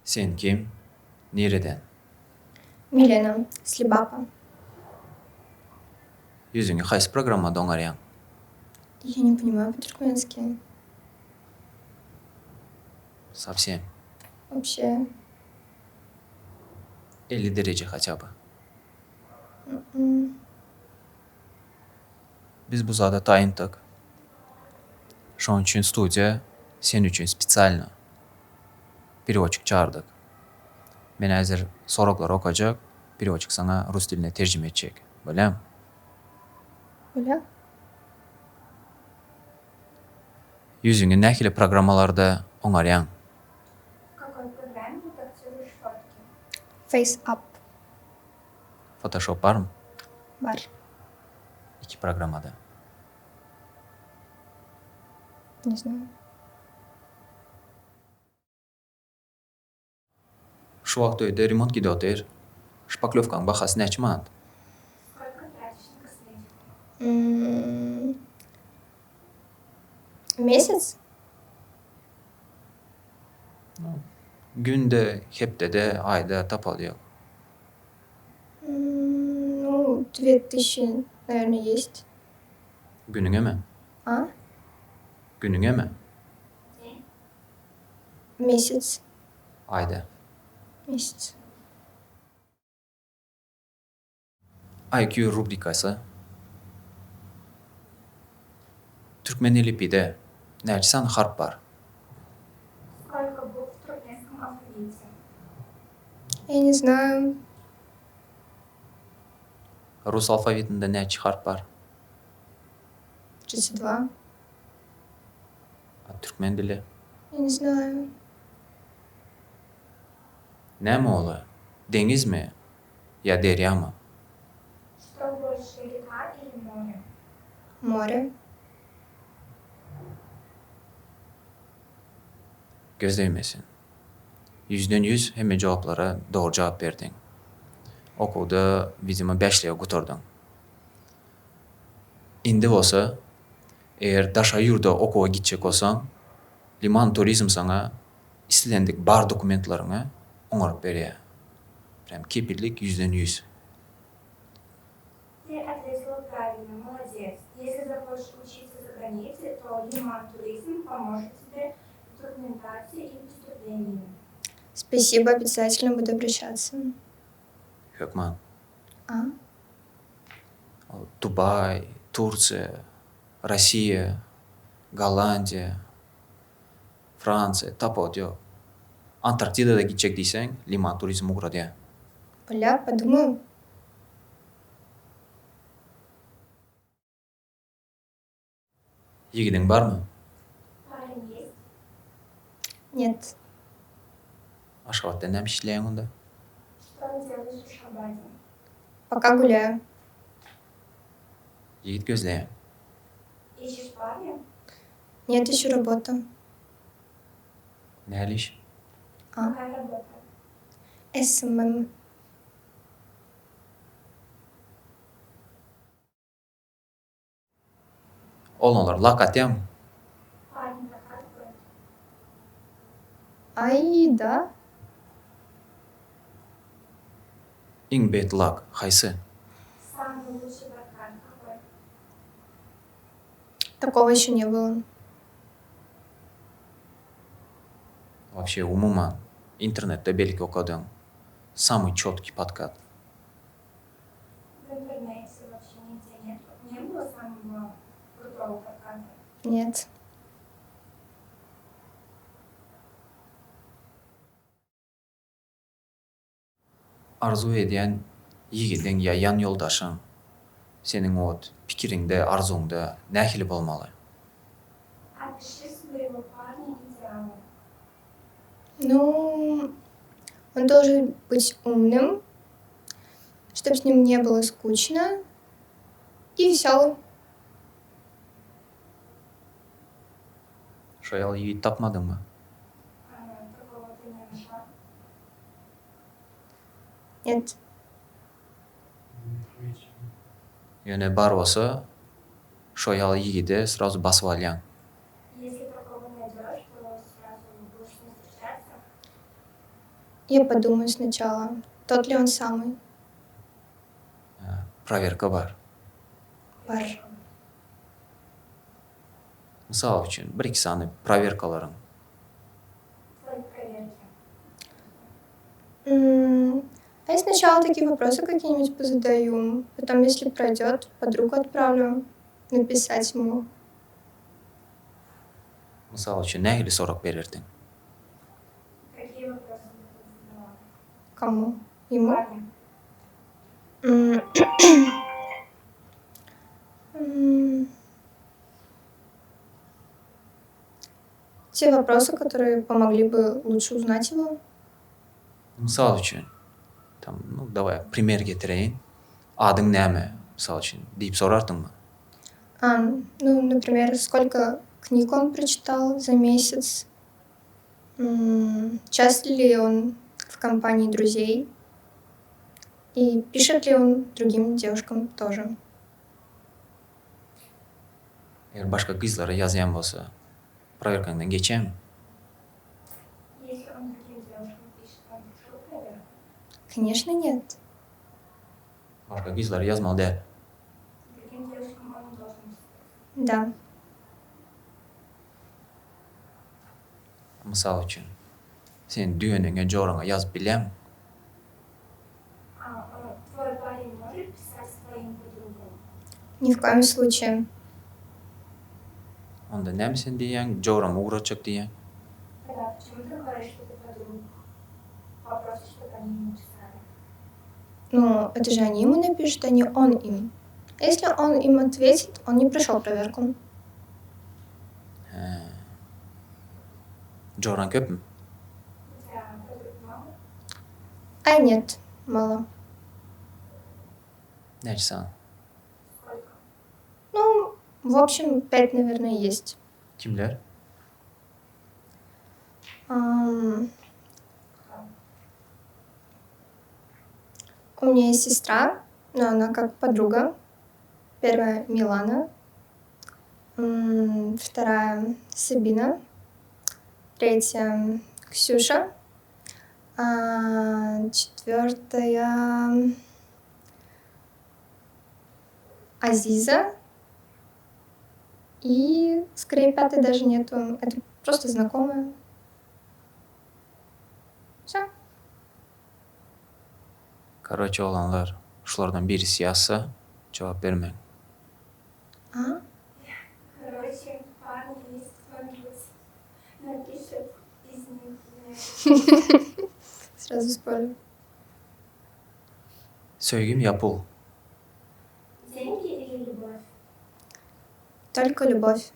Sen kim? Nireden? Milena, s Lebapa. Ýüzüňi haýsy programmada oňarýaň? Я не понимаю по-туркменски. Sowsem. Вообще. 50 dereje haça by. Biz bu zada taýyndyk. Şonuň üçin studiýa sen üçin spesialno perewoçik çagyrdyk. Men häzir soraglary okajak, perewoçik saňa rus diline terjime etjek. Bolýamy? Bolýar. Ýüzüňi nähili programmalarda oňarýaň? W kakoý programme redaktiruýeş fotki? Face app. Photoshop barmy? Bar. Iki programmada. Ne znaýu. Şu wagt öýde remont gidip otyr. Şpaklýowkaň bahasy näçe manat? Skolko traçiş na kosmetiku? W mesec? Günde, hepdede, aýda tapawudy ýok. Nu, dwe tysçi, nawerno, ýest. Günüňemi? A? Günüňemi? Mesec. Aýda. Mesec. IQ rubrikasy. Türkmen elipbiýde näçe sany harp bar? Skolko bukw w turkmenskom alfawite? Ýa ne znaýu. Rus alfawitinde näçe harp bar? Trидцать dva. A türkmen dili? Ýa ne znaýu. Näme ola? Deňizmi ýa derýamy? Što bolşe, reka ili more? More. Göz degmesin. Ýüzden ýüz hemme jogaplara dogry jogap berdiň. Okuwda widimo bäşlige gutardyň. Indi bolsa eger daşary ýurda okuwa gitjek bolsaň Liman turizm saňa islendik bar dokumentleriňi oňaryp berýär. Prýam kepillik ýüzden ýüz. Ty otwetila prawilno, molodec. Ýesli zahoçeş uçitsa za granicej, to Liman turizm pomožet tebe w dokumentasiýi i postuplenii. Spasibo, obýazatelno budu obraşatsa. Hökman. A? Ol Dubaý, Tursiýa, Rossiýa, Gollandiýa, Fransiýa, tapawut ýok. Antarktida-da gitjek diýseň, Liman turizm ugradýar. Bolýar, podumаю. Ýigidiň barmy? Pareń ýest? Net. Aşgabatda näme işleýäň onda? Što delaýeş w Aşgabade? Poka gulýaýu. Ýigit gözleýäň. Işşeş parnýa? Net işşu robota. Nähili iş? A. Kakaýa robota? SMM. Oglanlar lak atýaňmy? Parni prokatywают? Aý da. Iň bet lak haýsy? Samyý lutşiý podkat kakoý? Takogo ýeşe ne bylo. Wapşe umuman internetde belki okadyň samyý çotkiý podkat. W internete wapşe nigde netu ne bylo samogo krutogo podkata? Net. Arzuw edýän ýigidiň ýa ýan ýoldaşyň seniň ot pikiriňde, arzuwyňda nähili bolmaly? Opiši swoýego parnýa ideala. Nu, on dolžen byt umnym, ştob s nim ne bylo skuçno i weselym. Şo ýaly ýigit tapmadyňmy? Takogo ty ne našla? Net. Ýöne bar bolsa şo ýaly ýigidi srazu basyp alýaň. Ýesli takogo naýdýoş, to srazu budeş s nim wstreçatsa? Я подумаю сначала, тот ли он самый. Prowerka bar. Bar. Mysal üçin, bir-iki sany prowerkalaryň. Твои проверки. А я сначала такие вопросы какие-нибудь позадаю, потом, если пройдет, подругу отправлю написать ему. Mysal üçin, nähili sorag bererdiň? Какие вопросы бы ты задала? Кому? Ему? Парню. Те вопросы, которые помогли бы лучше узнать его. Mysal üçin, tam, nu, daway, primer getireýin. Adyň näme, mysal üçin, diýip sorardyňmy? А, ну, например, сколько книг он прочитал за месяц, часто ли он в компании друзей и пишет ли он другим девушкам тоже. Eger başga gyzlara ýazýan bolsa, prowerkaňdan geçýämi? Если он другим девушкам пишет, он прошел проверку? Конечно, нет. Başga gyzlara ýazmaly däl. Другим девушкам он не должен писать. Да. Mysal üçin, sen düýeneňe, joraňa ýazyp bilýäňmi? А, твой парень может писать своим подругам? Ни в коем случае. Onda näme sen diýýäň, joram ugratjak diýýäň? Тогда почему ты говоришь, что ты подруг попросишь, чтобы они ему писали? Ну, это же они ему напишут, а не он им. А если он им ответит, он не прошел проверку. Hä. Joraň köpmi? У тебя подруг мало? А нет, мало. Näçe sany? Сколько? Ну, в общем, 5, наверное, есть. Kimler? Ам, Кто? У меня есть сестра, но она как подруга. Первая Милана, вторая Сабина, третья Ксюша, четвертая Азиза. И, скорее, пятой даже нету. Это просто знакомая. Всё. Karoçe oglanlar, şulardan birisi ýazsa, jogap bermäň. А? Короче, парни, если кто-нибудь напишет из них мне, Сразу спойлер. Söýgimi ýa pul? деньги или любовь? Только любовь.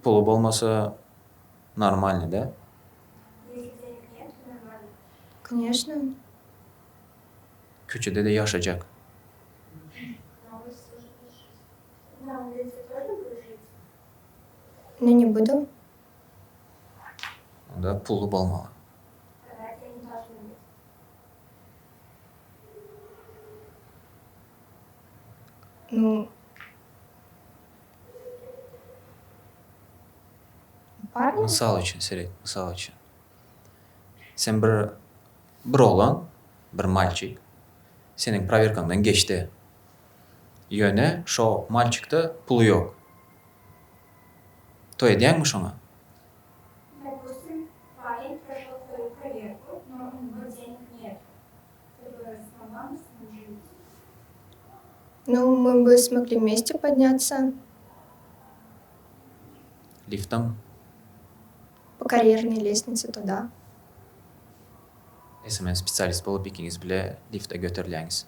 Puly bolmasa normalny da? Если денег нет, то нормально. Конечно. Köçede-de ýaşajak. На улице тоже будешь жить. На улице тоже будешь жить? Но не буду. Onda pully bolmaly. Тогда деньги должны быть. Ну, парня? Mysal üçin, seret, mysal üçin. Sen bir bir oglan, bir malçik seniň prowerkaňdan geçdi. Ýöne şo malçikde puly ýok. Toý edýäňmi şoňa? Допустим, парень прошел твою проверку, но у него денег нет. Ты бы смогла с ним жить? Ну, мы бы смогли вместе подняться Liftam? по карьерной лестнице туда. SMM specialist bolup ikiňiz bile lifte göterilýäňiz.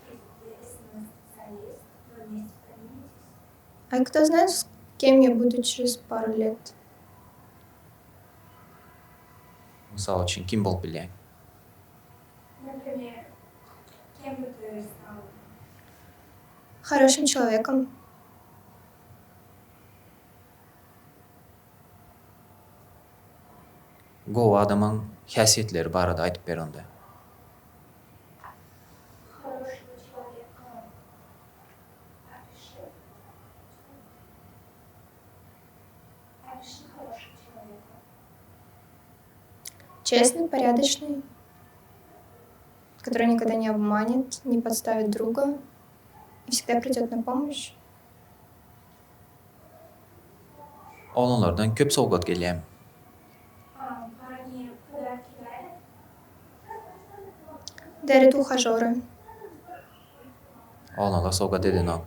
Если ты SMM-специалист, вы вместе подниметесь? А кто знает, с кем я буду через пару лет? Mysal üçin, kim bolup bilýäň? Например, кем бы ты стала? Хорошим человеком. Gowy adamyň häsiýetleri barada aýdyp ber onda. Хорошего человека опиши. Опиши хорошего человека. Честный, порядочный, который никогда не обманет, не подставит друга и всегда придет на помощь. Oglanlardan köp sowgat gelýämi? A, parni podarki darят? Дарят ухажеры. Oglanlar sowgat edenok.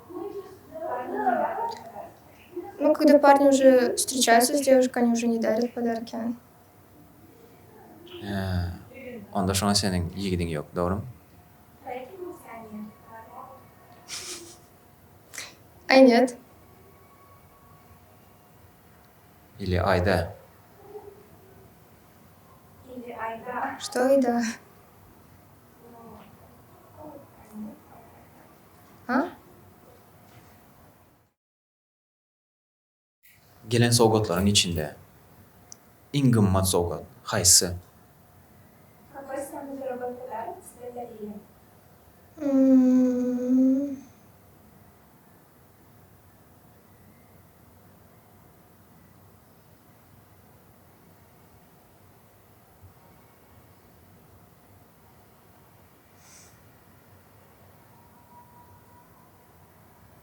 Парни не дарят подарки? Ну, когда парни уже встречаются с девушкой, они уже не дарят подарки. Hä, onda şoňa seniň ýigidiň ýok, dogrymy? Поэтому у тебя нет парня. Ай нет. Ili aýda. Или айда. Что айда? Ну, какого парня нет А? Gelen sowgatlaryň içinde iň gymmat sowgat haýsy? Какой самый дорогой подарок тебе дарили? М.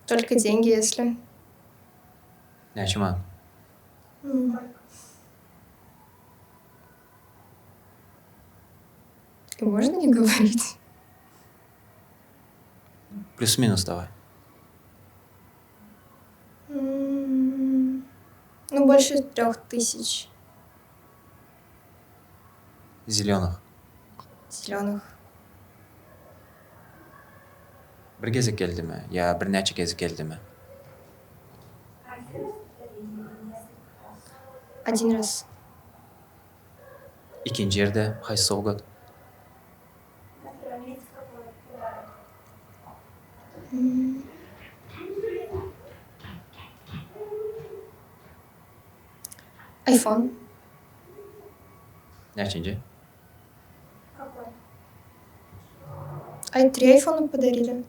Только деньги, если. Näçe manat? М. И можно не говорить? Плюс-минус давай. М. Ну, больше 3000. Zelýonych. Zelýonych. Bir gezek geldimi ýa birnäçe gezek geldimi? Один раз подарили или несколько раз? Один раз. Ikinji ýerde haýsy sowgat? На втором месте какой подарок? М. Айфон. Näçinji? Какой? Ай, три айфона подарили.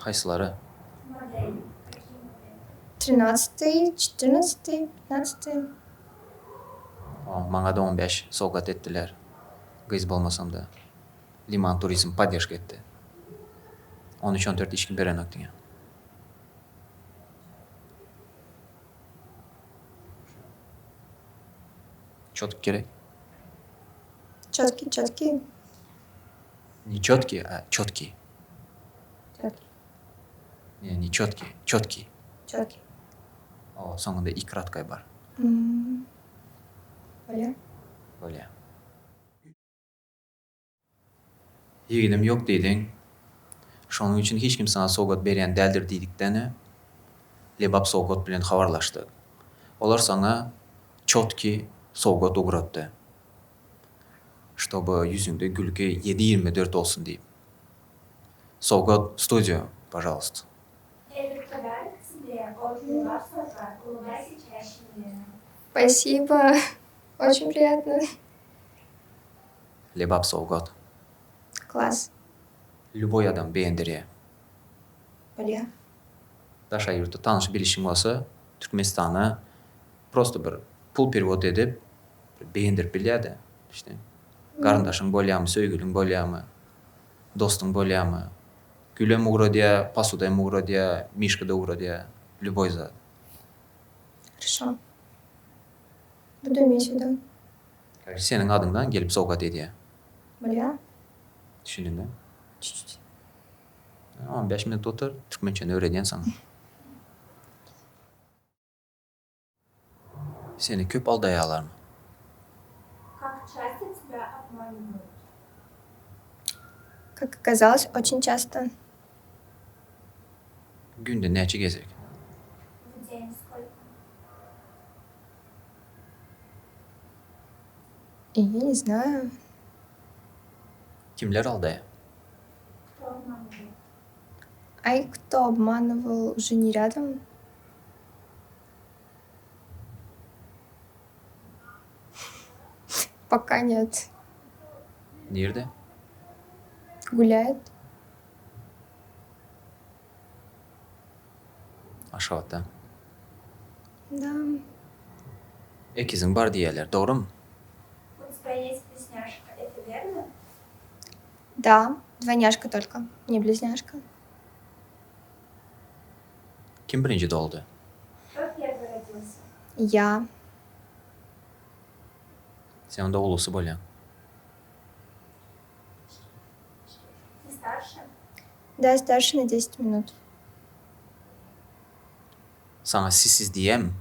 Haýsylary? Модель. Какие модели? 13-й, 14-й, 15-й. Maňa-da on bäş sowgat etdiler. Gyz bolmasam-da. Liman turizm poddežka etdi. On üç, on dört hiç kim berenok diňe. Çotk gerek. Çotki, çotki. Ne çotki, a çotki. Çotki. Ne, ne çotki, çotki. Çotki. O, soňunda i kratkaý bar. Hmm. Bolýa. Bolýa. Ýigidim ýok diýdiň. Şonuň üçin hiç kim saňa sowgat berýän däldir diýdikdene, Lebap sowgat bilen habarlaşdyk. Olar saňa çotki sowgat ugratdy. Ştoby ýüzüňde gülki ýedi ýigrimi dört bolsun diýip. Sowgat studio, pažalust. Этот подарок тебе от Lebap sowgat. Улыбайся чаще, Милена. Спасибо. Очень приятно. Lebap sowgat. Класс. Lýuboý adam begendirýär. Bolýa. Daşary ýurtda tanyş bilişiň bolsa Türkmenistana prosto bir pul perewod edip bir begendirip bilýärde işte garyndaşyň bolýamy söýgüliň bolýamy dostuň bolýamy gülem ugradýa posuda hem ugradýa mişka-da ugradýa lýuboý zat. Хорошо. Буду иметь в виду. Seniň adyňdan gelip sowgat edýä. Bolýa. Düşündiňmi? Чуть-чуть. On bäş minut otur, türkmençäni öwredýän saňa. Seni köp aldaýarlarmy? Как часто тебя обманывают? Как оказалось, очень часто. Günde näçe gezek? В день сколько? Я не знаю. Kimler aldaýar? Кто обманывает? Ай, кто обманывал, уже не рядом. Пока нет. Nirde? Гуляет. Aşgabatda. Да. Ekiziň bar diýýärler, dogrumy? U тебя есть близняшка, это верно? Da, dwoýnýaşka tolko, ne blizňaşka. Kim birinji doguldy? Kto perwyý rodilsa? Ýa. Sen onda ulusy bolýaň. Ty starše? Da, starše na deset minut. Saňa siz-siz diýýämi?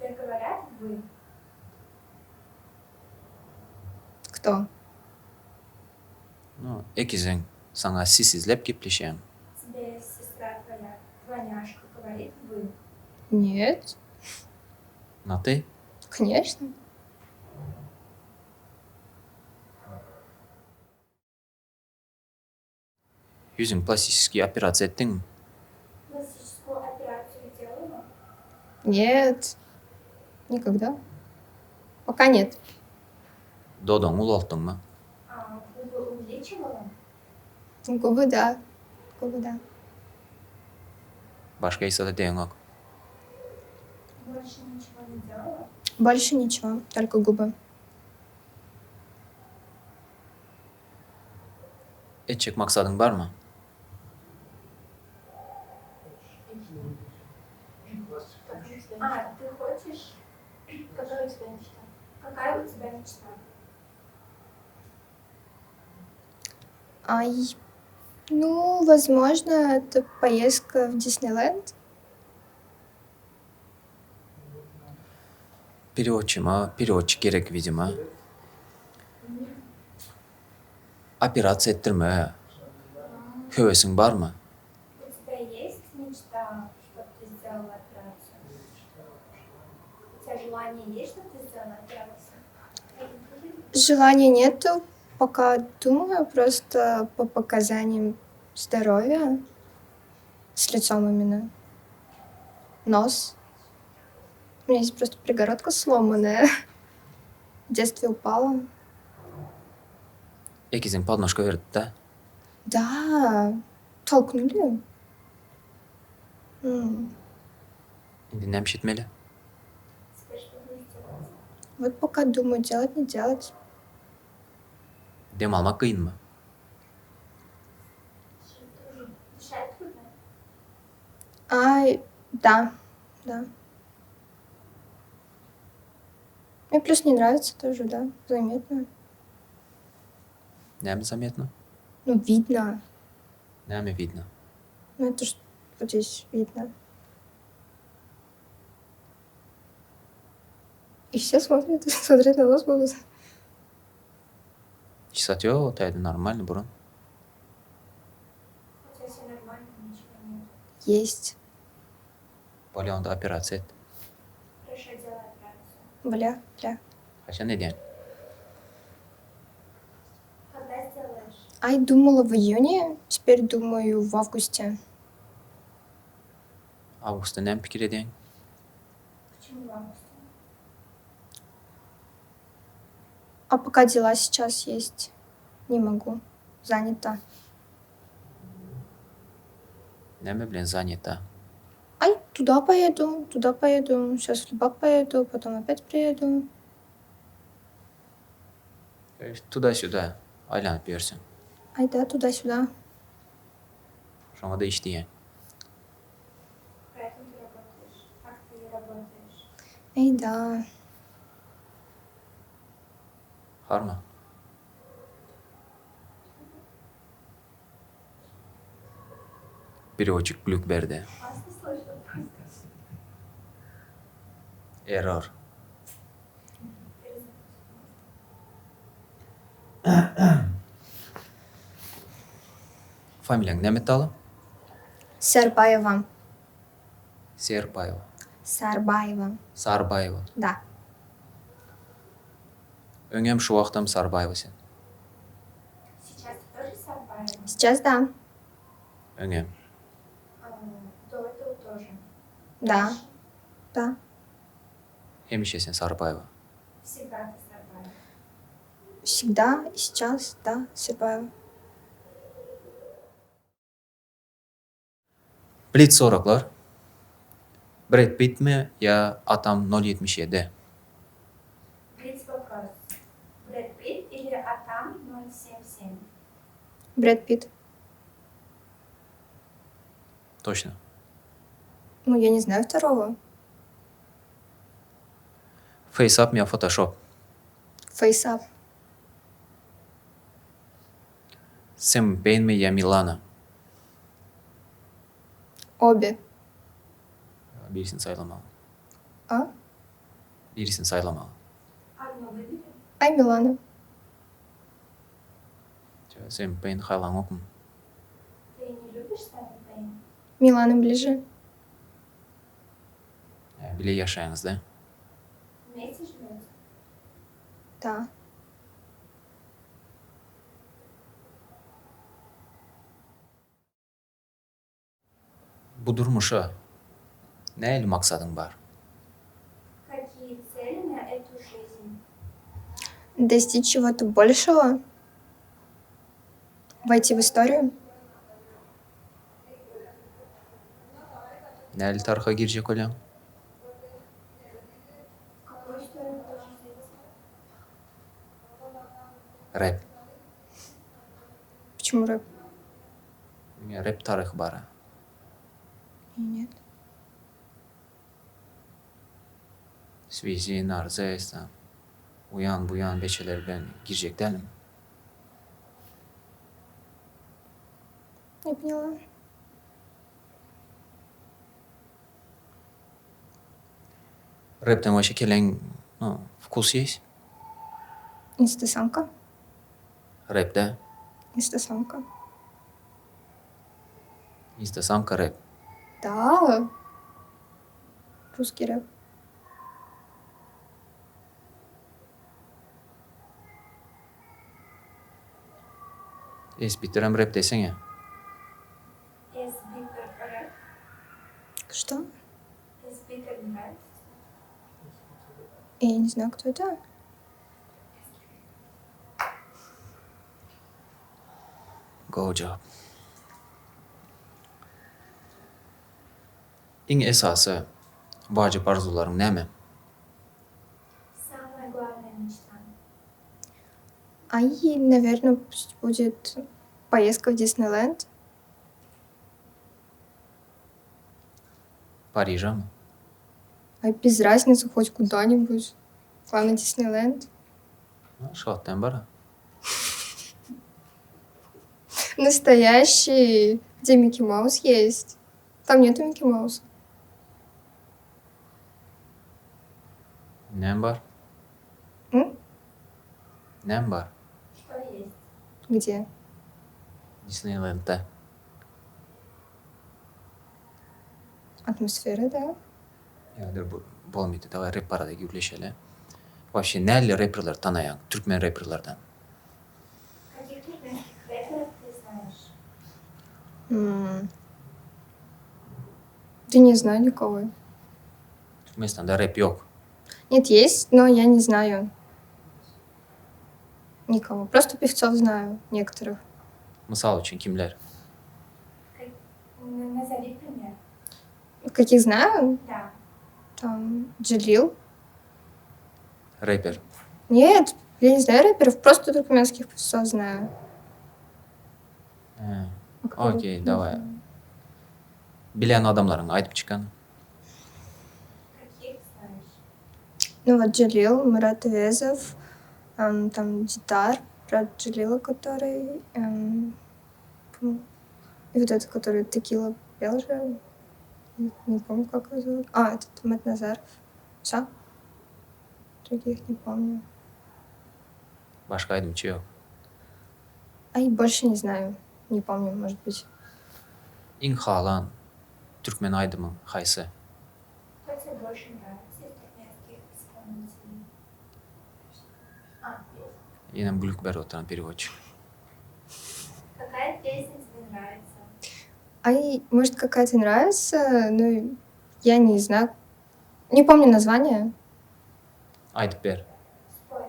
Tebe govorýat vy? Kto? No, ekiziň saňa siz-sizlep gepleşýämi? Tebe sestra twoýa, dwoýnýaşka goworit vy? Net. Na ty? Koneçno. Ýüzüňi plastiçeskiý operasiýa etdiňmi? Plastiçeskuýu operasiýu delala? Net. Nikogda. Poka net. Dodagyňy ulaltdyňmy? Guby uweliçiwala? Guby da. Guby da. Başga hiç zada degeňok. Bolşe niçego ne delala? Bolşe niçego, tolko guby. Etjek maksadyň barmy? A, ty hoçeş? Kakaya u tebya meçta? Kakaýa u tebya meçta? Aý, nu, wozmožno, eto poezdka w Disneýlend. Perewodçyma perewodçy gerek widimo. Operasiýa etdirme höwesiň barmy? U tebya ýest meçta, ştob ty sdelala operasiýu? U tebya želaniýe ýest, ştob ty sdelala operasiýu? Želaniýa netu, poka dumaýu prosto po pokazaniýam zdorowýa s licom imенно. Nos. U mnýa ýest prosto peregorodka slomanaýa. W detstwe upala. Ekiziň podnožka berdi-dä? Da, tolknuly. Indi näme iş etmeli? Teper şto budeş delat? Wot poka dumaýu, delat, ne delat. Dem almak kynmy? Dişat trudno? Aý, da, da. Mne plýus ne nrawitsa тоже, da, zametno. Näme zametno? Nu, widno. Näme widno? Nu, eto wot zdes widno. I wse smotret, smotret na nos budut. Hiç zat ýok o taýda normalny burun. U tebya wse normalno, niçego net. Ýest. Bolýa onda operasiýa et. Horoşo delay operasiýu. Bolýa, bolýa. Haçan edýäň? Kogda sdelaýeş? Aý dumala w iýune, teper dumaýu w awguste. Awgustda näme pikir edýäň? Poçemu w awguste? A poka dela seyças ýest, ne mogu, zanýata. Näme bilen zanýata? Aý, tuda poýedu, tuda poýedu, şas w Lebap poýedu, potom opýat priýedu. Tuda-süda aýlanyp ýörsüň. Aý, da, tuda-süda. Şoňa-da iş diýýäň. Poetemu ty rabotaýeş, tak ty rabotaýeş. Aý, da. Harma. Perewoçik glýuk berdi. Klasno slyşno prosto. Error. Familiýaň näme Tala? Serbaýewa. Serpaýewa. Sarbaýewa. Sarbaýewa. Da. Öňem şu wagtam Sarbaýewa sen. Seyças ty tože Sarbaýewa? Seyças da. Öňem. Do etogo tože. Da. Da. Hemişe sen Sarbaýewa. Wsegda ty Sarbaýewa. Wsegda i seyças da Sarbaýewa. Blitz soraglar, Bred Pittmi ýa Atam nol ýetmiş ýedi? Brad Pitt. Toçno. Ну, я не знаю второго. FaceApp ýa Photoshop? FaceApp. Sam Payne-mi ýa Milana? Obе. Birisini saýlamaly. A? Birisini saýlamaly. Одну выбери. Ay Milana. Sam Payne halaňokmy? Ты не любишь Сами Пейн? Milana ближе. Bile ýaşaýaňyz da? Вместе живете? Да. Bu durmuşa nähili maksadyň bar? Какие цели на эту жизнь? Достичь чего-то большего. Войти в историю. Nähili taryha girjek bolýaň? В какую историю хочешь зайти? Rap. Почему рэп? Rap taryhy bar-a. Нет. Swizi, Narzes, tam, uýan buýan beçeler bilen girjek dälmi? Не поняла. Rapden başga keleň, ну, вкус есть? Инстасамка. Rap dä? Инстасамка. Instasamka rap. Да. Русский рэп. Esbiterem rap diýseňe. Эсбитер рэп? Что? Эсбитер нравится? Я не знаю, кто это. Gowy jogap. Iň esasy wajyp arzuwlaryň näme? Самая главная мечта. Ай, наверное, пусть будет поездка в Диснейленд. Parižamy? Ай, без разницы, хоть куда-нибудь. Главное, Диснейленд. Aşgabatdan bar-a. Настоящий, где Микки Маус есть. Там нету Микки Мауса. Näme bar? М? Näme bar? Что есть? Где? Disneýlendde. Атмосфера, да. Ýa dur bu bolmady. Daway rep barada gürleşeli. Wapşe nähili reperleri tanaýaň? Türkmen reperlerden. Каких туркменских рэперов ты знаешь? М. Да не знаю никого. Türkmenistanda rep ýok. Нет, есть, но я не знаю. Никого. Просто певцов знаю некоторых. Mysal üçin kimler? Как... Назови пример. Каких знаю? Да. Там Джалил. Reper. Нет, я не знаю рэперов, просто туркменских певцов знаю. Hä. А какого- Okey, daway. Bilýän adamlaryňy aýdyp çykan. Каких знаешь? Ну вот Джалил, Мурат Авезов, там Дидар, брат Джалила, который... и вот этот, который Текила пел же. Не, не помню, как его зовут. А, этот Мат Назаров. Все. Других не помню. Başga aýdymçy ýok. Ай, больше не знаю. Не помню, может быть. Iň halan türkmen aýdymyň haýsy? Кто тебе больше нравится из туркменских исполнителей? А, Ýenem gülki berip oturan переводчик. какая песня тебе нравится? Ай, может, какая-то нравится, но я не знаю. Не помню название. Aýdyp ber. Спой.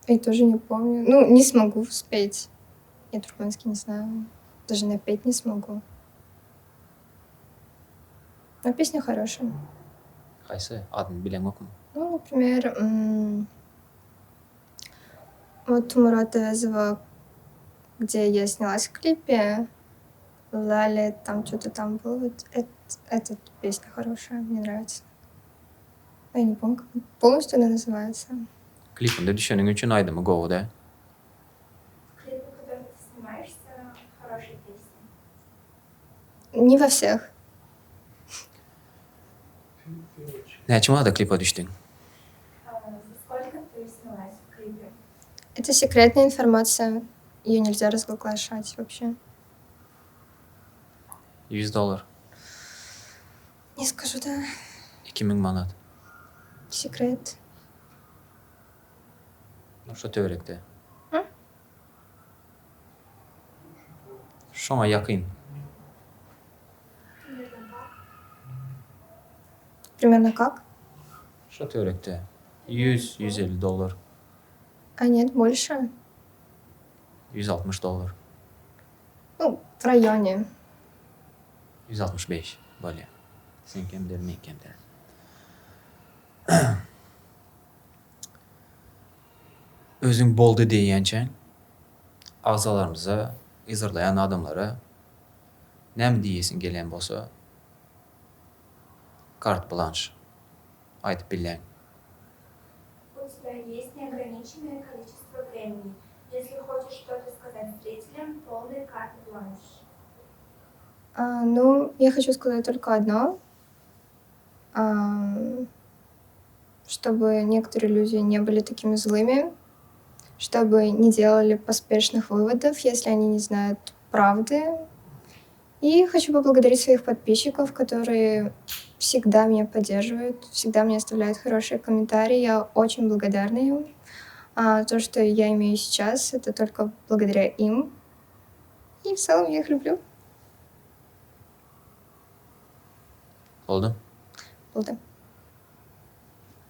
Я тоже не помню. Ну, не смогу спеть. Я туркменский не знаю. Даже напеть не смогу. Но песня хорошая. Haýsy? Adyny bileňokmy? Ну, например, Вот у Murata Öwezowa, где я снялась в клипе, Лали, там что-то там было. Вот эта песня хорошая, мне нравится. Я не помню, как полностью она называется. Klipinde düşeniň üçin aýdymy gowy dä. В клипе, в котором ты снимаешься, хорошие песни. Не во всех. Näçe manada klipe düşdüň? За сколько ты снялась в клипе? Это секретная информация. Ее нельзя разглашать вообще. 100 dollar. Не скажу, да. 2000 manat. Секрет. Nu şo töwerekde. Şoňa ýakyn. Примерно как? Şo töwerekde. 100, 150 dollar. А нет, больше. 160 dollar. Nu, w raýone. 165 bolýa. Seňkem däl, meňkem däl. Özüň boldy diýýänçäň, agzalarymyza, yzarlaýan adamlara näme diýesiň gelýän bolsa, kart blanş aýdyp bilýäň. У тебя есть неограниченное количество времени. Если хочешь что-то сказать зрителям, полный карт-бланш. А, ну, я хочу сказать только одно. А, чтобы некоторые люди не были такими злыми, чтобы не делали поспешных выводов, если они не знают правды. И хочу поблагодарить своих подписчиков, которые всегда меня поддерживают, всегда мне оставляют хорошие комментарии. Я очень благодарна им. А то, что я имею сейчас, это только благодаря им. И в целом я их люблю. Boldy? Boldy.